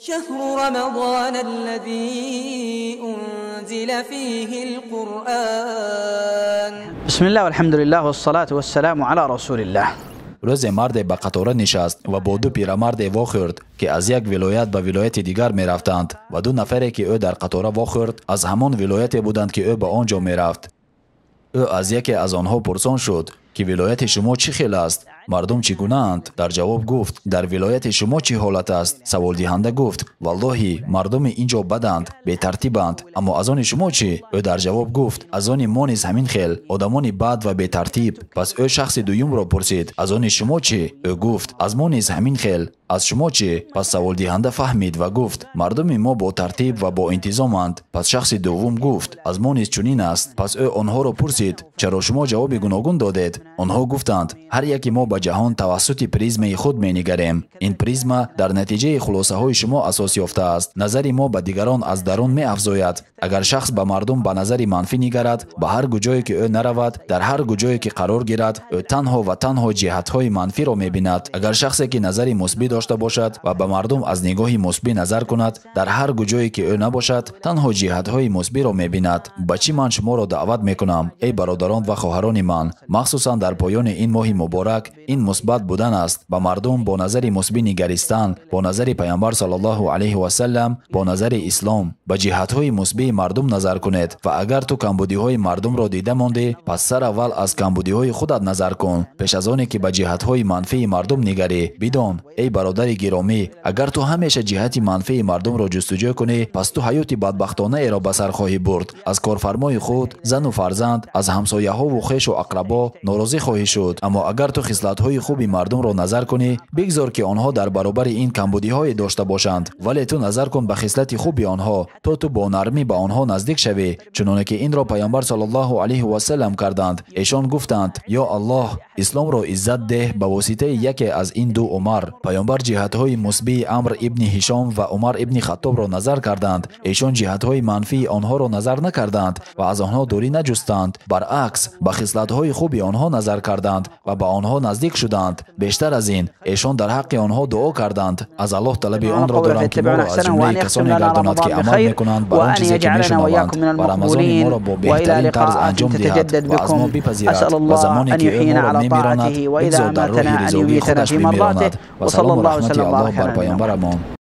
شهر رمضان الذي أنزل فيه القرآن. بسم الله والحمد لله والصلاة والسلام على رسول الله. Рӯзе марде ба қатора нишаст ва бо ду пирамарде вохӯрд, ки аз як вилоят ба вилояти дигар мерафтанд, ва ду нафаре, ки ӯ дар қатора вохӯрд, аз ҳамон вилояте буданд, ки ӯ ба он ҷо мерафт. Ӯ аз яке аз онҳо пурсон шуд, ки вилояти шумо чӣ хел аст, мардум чӣ гунаанд? Дар ҷавоб гуфт: дар вилояти шумо чӣ ҳолат аст? Саволдиҳанда гуфт: валлоҳи, мардуми ин ҷо баданд, бетартибанд. Аммо аз они шумо чӣ? Ӯ дар ҷавоб гуфт: аз они мо низ ҳамин хел, одамони бад ва бетартиб. Пас ӯ шахси дуюмро пурсид: аз они шумо чӣ? Ӯ гуфт: аз мо низ ҳамин хел. Аз шумо чӣ? Пас саволдиҳанда фаҳмид ва гуфт: мардуми мо бо тартиб ва бо интизоманд. Пас шахси дуввум гуфт: аз мо низ чунин аст. Пас ӯ онҳоро пурсид: чаро шумо ҷавоби гуногун додед? Онҳо гуфтанд: ҳар яки мо ба ҷаҳон тавассути призмаи худ менигарем. Ин призма дар натиҷаи хулосаҳои шумо асос ёфтааст. Назари мо ба дигарон аз дарун меафзояд. Агар шахс ба мардум ба назари манфӣ нигарад, ба ҳар куҷое ки ӯ наравад, дар ҳар куҷое ки қарор гирад, ӯ танҳо ва танҳо ҷиҳатҳои манфиро мебинад. Агар шахсе ки назари мусбӣ дошта бошад ва ба мардум аз нигоҳи мусбӣ назар кунад, дар ҳар куҷое ки ӯ набошад, танҳо ҷиҳатҳои мусбиро мебинад. Ба чӣ ман шуморо даъват мекунам, эй бародарон ва хоҳарони ман, махсусан дар поёни ин моҳи муборак, ин мусбат будан аст. Ба мардум бо назари мусбӣ нигаристан, бо назари Пайғамбар саллаллоҳу алайҳи васаллам, бо назари ислом, ба ҷиҳатҳои мусбии мардум назар кунед. Ва агар ту камбудиҳои мардумро дида мондӣ, пас сар аввал аз камбудиҳои худат назар кун, пеш аз оне ки ба ҷиҳатҳои манфии мардум нигарӣ. Бидон, эй бародари гиромӣ, агар ту ҳамеша ҷиҳати манфии мардумро ҷустуҷӯ кунӣ, пас ту ҳаёти бадбахтонаеро ба сар хоҳӣ бурд. Аз корфармои худ, зану фарзанд, аз ҳамсояҳову хешу ақрабо норозӣ хоҳӣ шуд. Аммо агар ту хислатҳои хуби мардумро назар кунӣ, бигзор ки онҳо дар баробари ин камбудиҳое дошта бошанд, вале ту назар кун ба хислати хуби онҳо, то ту бо нармӣ ба онҳо наздик шавӣ, чуноне ки инро Пайғамбар саллаллоҳу алайҳи васаллам карданд. Эшон гуфтанд: ё Аллоҳ, исломро иззат деҳ ба воситаи яке аз ин ду Умар. Пайғамбар ҷиҳатҳои мусбии Амр ибни Ҳишом ва Умар ибни Хаттобро назар карданд. Эшон ҷиҳатҳои манфии онҳоро назар накарданд ва аз онҳо дурӣ наҷустанд. Баръакс, ба хислатҳои хуби онҳо назар карданд ва ба онҳо наздик шуданд. Бештар аз ин, эшон дар ҳаққи онҳо дуо карданд. Аз Аллоҳ талаби онро дорам, ки моро аз ҷумлаи касоне гардонад, ки амал мекунанд бар он чизе ки мешунаванд, ва Рамазони моро бо беҳтарин тарз анҷом диҳад ва аз мо бипазирад, ва замоне ки ӯ моро мемиронад, бигзор дар роҳи ризогии худаш бимиронад. Ва салому раҳмати Аллоҳ бар Пайғамбарамон.